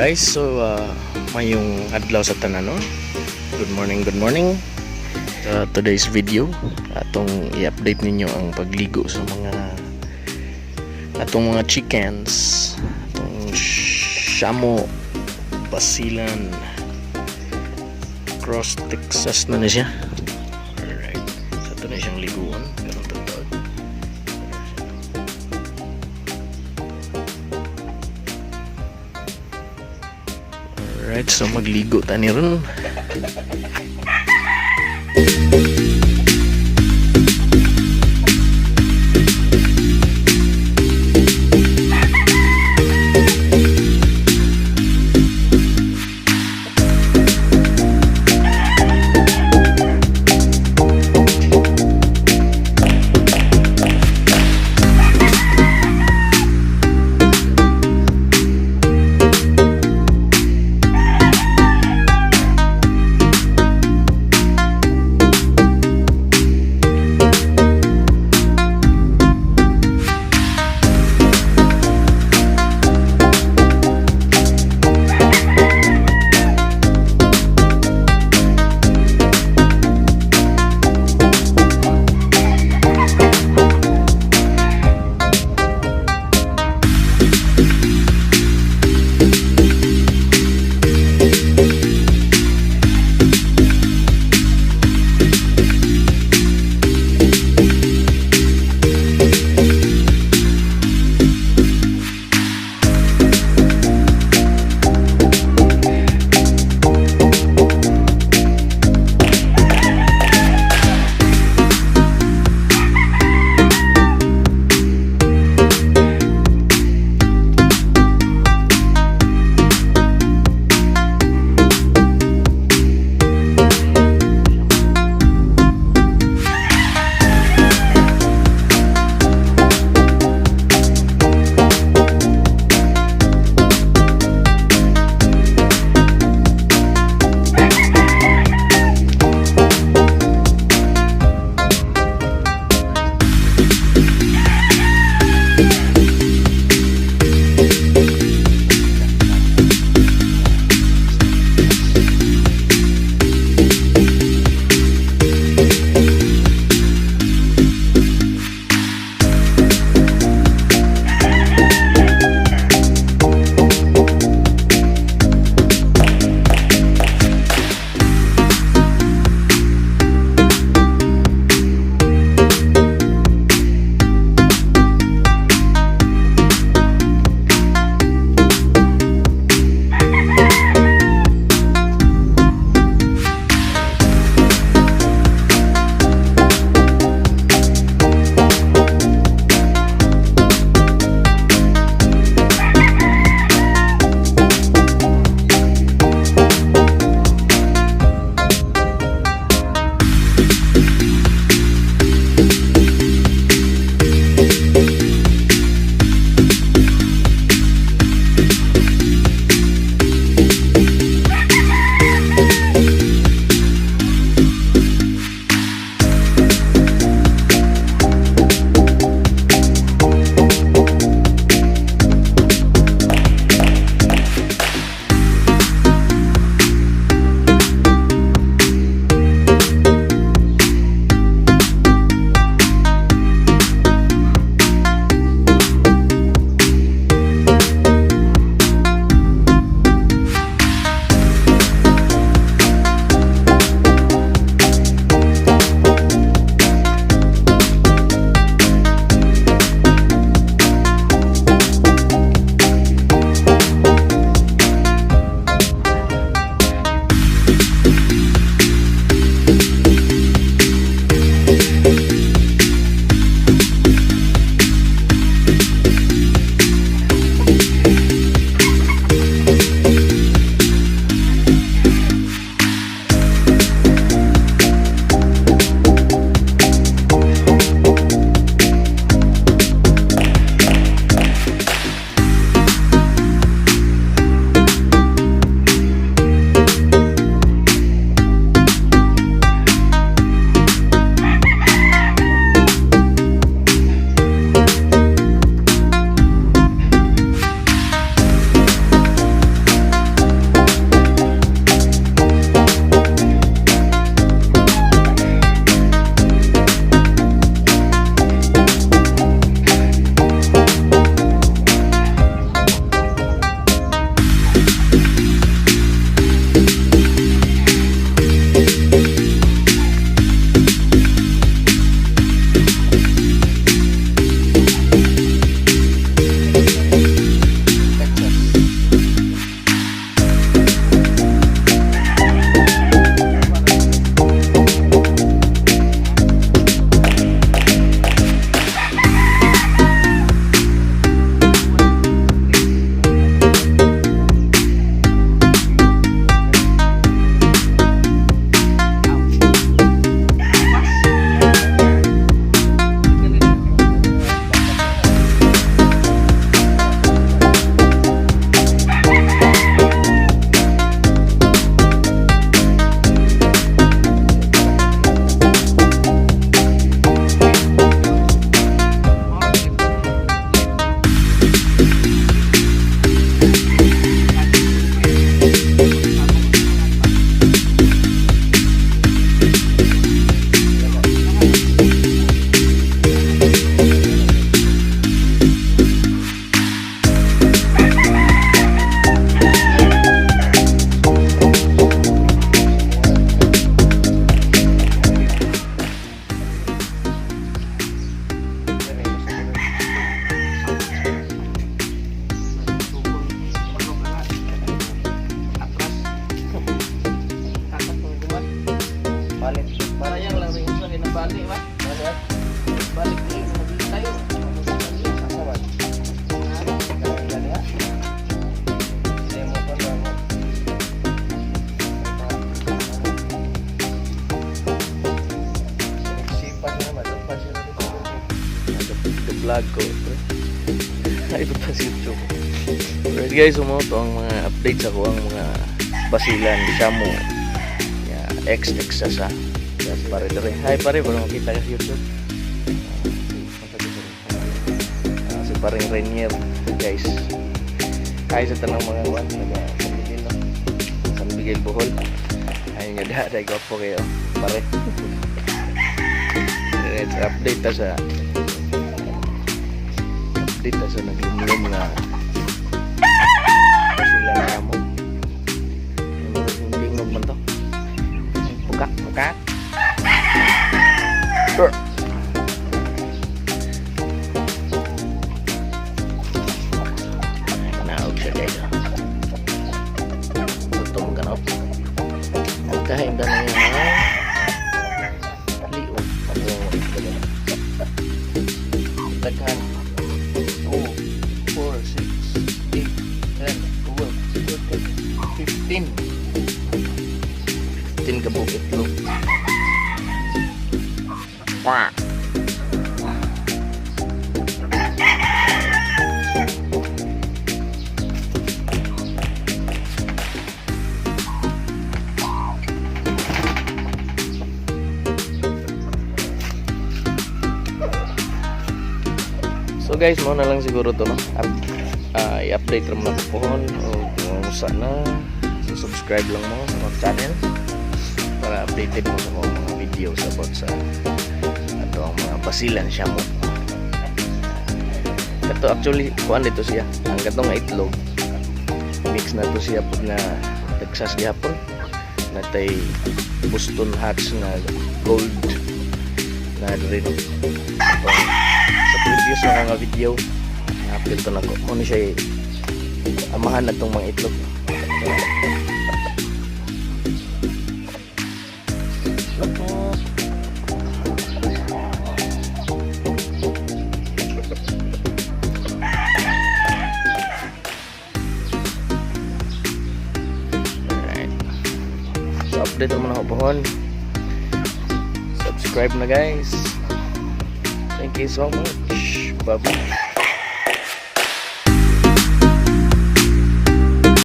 Guys, so maayong adlaw sa tanan, no? Good morning, good morning. Sa today's video, atong i-update ninyo ang pagligo sa mga atong mga chickens, atong Shamo Basilan Cross Texas na ni siya. Alright. So ato na siyang liguan. Ganun tawag. Alright, so magligo ta ni ron. Bali ba? Balik ni tayo. Asa man? Kanang ganiha? Hindi mo pa ba mo? Sipag naman, pa sila dito. The vlog ko, pre. Ay, ito pa sa YouTube. Alright guys, so mao to ang mga updates ako ang mga basilan Shamo. Yeah, ex Texas ah. Yes, pare dere. Hi pare, para makita ka sa YouTube. Ah, si paring Rainier, guys. Hi sa tanang mga kuan taga San Miguel, no? San Miguel, Bohol. Ay nga da, dai gwapo kayo, pare. Let's update ta sa naglumlum na basilan Shamo. Tingog man to. Pukak, pukak. Sure. Naog siya, guys. Oh. Gutom ka na. Magkain ka na yung liog. Daghan. 2, 4, 6, 8, 10, 12, 13, 15. 15 ka buok itlog. Wah! So guys, mao na lang siguro to, no. I-update ra man ako pohon o kung sana. So subscribe lang mo sa akong channel para updated mo sa mga videos about sa ato ang mga basilan Shamo. Kato actually kuan dito siya. Ang katong nga itlog mix na to siya pud na Texas gihapon. Natay Boston Hatch nga gold na diri, no. Atong sa previous na nga video na-upload to nako. Mao ni siya amahan na tong mga itlog. Alright. So update naman ako pohon. Subscribe na, guys. Thank you so much. Bye bye.